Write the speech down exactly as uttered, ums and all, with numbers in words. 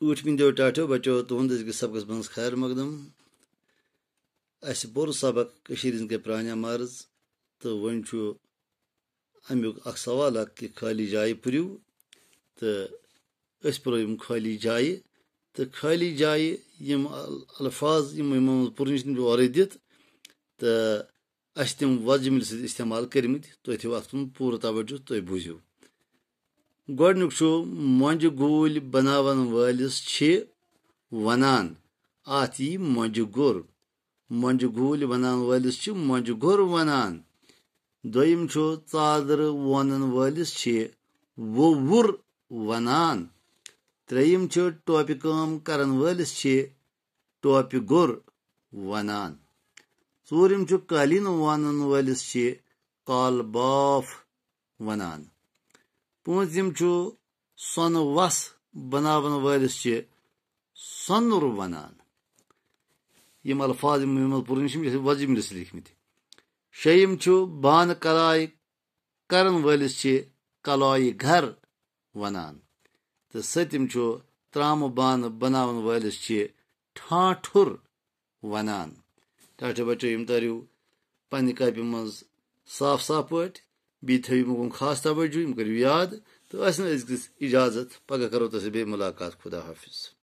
ٲٹھمہِ دۄہ ٹاٹھیو بچو تُہُنٛد أزکِس سبقس منٛز خیر مقدم۔ اَسہِ پوٚر سبق کٔشیٖرِ ہٕنٛز گٔے پرٛانہِ عمارٕژ، تہٕ وۄنۍ چھُ اَمیُک اکھ سوال اکھ کہِ خٲلی جایہِ پٔرِو، تہٕ أسۍ پٔرو یِم خٲلی جایہِ، تہٕ خٲلی جایہِ یِم ال-، الفاظ یِم یِمو منٛز پوٚرمٕتۍ چھِ، تِم چھِ اورَے دِتھ، تہٕ اَسہِ تِم وۄزجہِ مِلہِ سۭتۍ استعمال کٔرمٕتۍ۔ تُہۍ تھٲیِو اَتھ کُن پوٗرٕ توجہ، تُہۍ بوٗزِو۔ گۄڈٕنیُک چھُ، مۄنجہِ گوٗلۍ بناون وٲلِس چھِ ونان، اَتھ یی مۄنجہِ گوٚر۔ مۄنجہِ گوٗلۍ بناون وٲلِس چھِ مۄنجہِ گوٚر ونان۔ دوٚیِم چھُ، ژادرٕ وونن وٲلِس چھِ ووٚوُر ونان۔ ترٛیٚیِم چھُ، ٹوپہِ کٲم کرن وٲلِس چھِ ٹوپہِ گوٚر ونان۔ ژوٗرِم چھُ، قٲلیٖن وونن وٲلِس چھِ قالباف ونان۔ پوٗنٛژِم چھُ، سۄنہٕ وَس بناون وٲلِس چھِ سۄنُر ونان۔ یِم الفاظ یِم یِمن پوٚرمٕتۍ چھِ، یِم چھِ وۄزجہِ مِلِس لیٖکھمٕتۍ۔ شیٚیِم چھُ، بانہٕ کلاے کرن وٲلِس چھِ کلایہِ گھر ونان۔ تہٕ سٔتِم چھُ، ترامہٕ بانہٕ بناون وٲلِس چھِ ٹھانٹھُر ونان۔ ٹاٹھیو بچو، یِم تٲرِو پننہِ کاپہِ منٛز صاف صاف پٲٹھۍ، بیٚیہِ تھٲیِو یِمن کُن خاص توجہ، یِم کٔرِو یاد، تہٕ ٲسِن أزکِس اجازت، پگاہ کرو تۄہہِ سۭتۍ بیٚیہِ مُلاقات۔ خدا حافظ۔